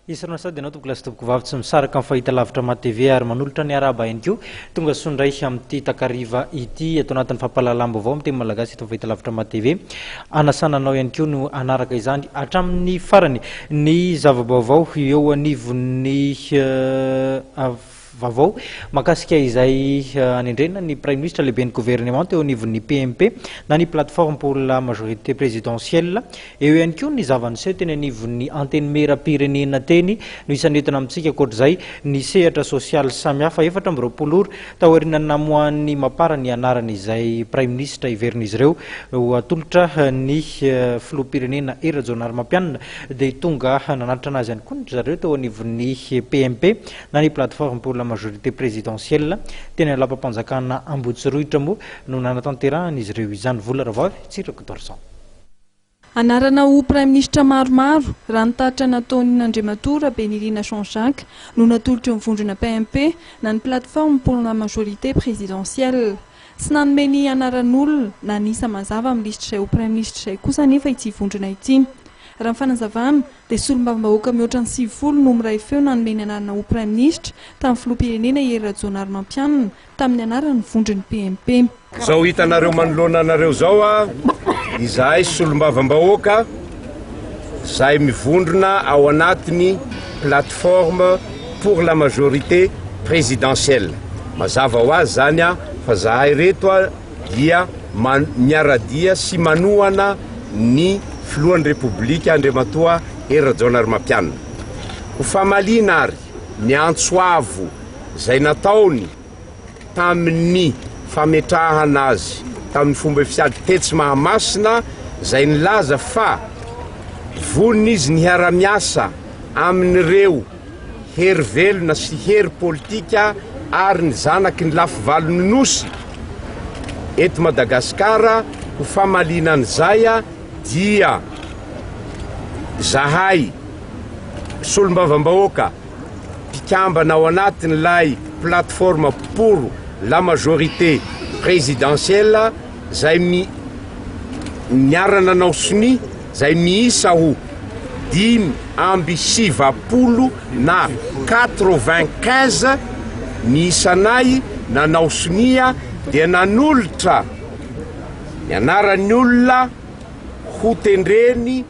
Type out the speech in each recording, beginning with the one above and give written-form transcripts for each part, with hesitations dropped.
Isaorana sady ianao tompoko lahy sy tompoko vavy tsy misaraka amin'ny fahitalavitra Mad TV ary manolotra ny arahaba ihany koa. Tonga soa indray amin'ity takariva ity ato anatin'ny fampahalalam-baovao amin'ny teny malagasy eto amin'ny fahitalavitra Mad TV. Anasana anao ihany koa no hanaraka izany hatramin'ny farany. Ny zava-baovao eo anivon'ny Vaovao mahakasika izay hanendrena ny Praiminisitra lehiben'ny governemanta eo anivon'ny PMP na ny Plateforme pour la Majorité Présidentielle. Eo ihany koa ny zava-niseho teny anivon'ny Antenimierampirenena teny no isan'ny entina amintsika. Ankoatr'izay, ny sehatra sosialy samihafa. 24 ora taorian'ny namoahan'ny Mapar ny anaran'izay Praiminisitra heverin'izy ireo ho atolotra ny Filoham-pirenena Hery Rajaonarimampianina dia tonga nanatitra anazy ihany koa ry zareo teo anivon'ny PMP. na ny Plateforme pour la Majorité Présidentielle, teny amin'ny lapam-panjakana Ambohitsirohitra moa no nanatanterahan'izy ireo izany. Vola Ravavy, Tsiry Rakotoarison. Anarana ho Praiminisitra maromaro, raha ny tatitra nataon'ny Andriamatoa Rabenirina Jean Jacques no natolotry ny vondrona PMP na ny Plateforme pour la Majorité Présidentielle. Tsy nanome ny anaran'olona na ny isa mazava amin'ny lisitr'izay ho Praiminisitra izay kosa anefa ity vondrona ity. Raha ny fanazavana, dia solombavambahoaka mihoatra ny 90 no miray feo nanome ny anarana ho Praiminisitra tamin'ny filoham-pirenena Hery Rajaonarimampianina tamin'ny anaran'ny vondron'ny PMP. Izao hitanareo manoloana anareo izao, izahay solombavambahoaka izay mivondrona ao anatin'ny Plateforme pour la majorité présidentielle. Mazava ho azy izany fa zahay ireto dia miara-dia sy manohana ny filohan'ny Repoblika Andriamatoa Hery Rajaonarimampianina. Ho famaliana ary ny antso avo izay nataony tamin'ny fametrahana azy tamin'ny fomba fiady tetsy Mahamasina izay nilaza fa vonona izy ny hiara-miasa amin'ireo hery velona sy hery politika ary ny zanaky ny lafivalon'ny Nosy eto Madagasikara ho famaliana an'izay dia zahay solombavambahoaka mpikambana ao anatin'ilay plateforme pour la majorité présidentielle zay mi niara-nanao sonia zay miisa ho 95 na 95 ny isanay nanao sonia dia nanolotra ny anaran'ny olona ho tendreny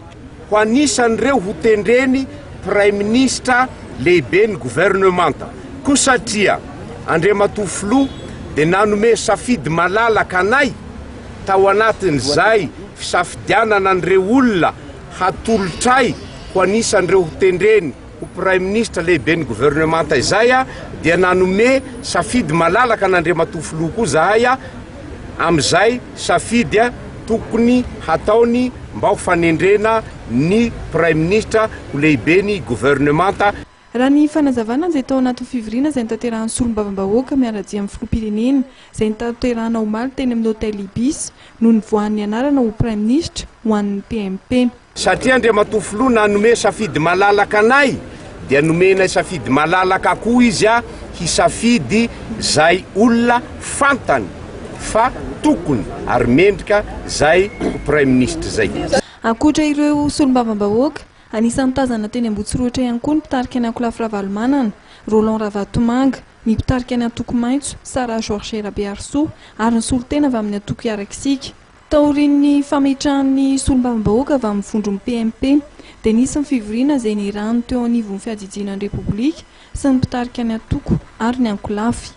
ho anisan'ireo ho tendreny Praiminisitra lehiben'ny governemanta. Koa satria Andriamatoa Filoha dia nanome safidy malalaka anay tao anatin'izay fisafidianana an'ireo olona hatolotray ho anisan'ireo ho tendreny ho Praiminisitra lehiben'ny governemanta izay dia nanome safidy malalaka an'Andriamatoa Filoha koa zahay amin'izay safidy tokony hataony mba ho fanendrena ny Praiminisitra ho lehiben'ny governemanta. Raha ny fanazavana izay tao anatin'ny fivoriana izay notanterahan'ny solombavambahoaka miara-dia amin'ny filoham-pirenena izay notanterahana omaly teny amin'ny Hotel Ibis no nivoahan'ny anarana ho Praiminisitra ho an'ny PMP. Satria Andriamatoa Filoha nanome safidy malalaka anay dia nomenay safidy malalaka koa izy hisafidy zay olona fantany fa tokony ary mendrika zay ho Praiminisitra zay. Ankoatra ireo solombavambahoaka, anisan'ny tazana teny Ambohitsirohitra ihany koa ny mpitarika ny ankolafy Ravalomanana, Roland Ravatomanga, ny mpitarika ny antoko Maitso, Sarah Georget Rabeharisoa, ary ny solontena avy amin'ny antoko Hiarak'Isika. Taorian'ny fametrahan'ny solombavambahoaka avy amin'ny vondron'ny PMP, dia nisy ny fivoriana izay nirahany teo anivon'ny fiadidiana ny Repoblika sy ny mpitarika ny antoko ary ny ankolafy.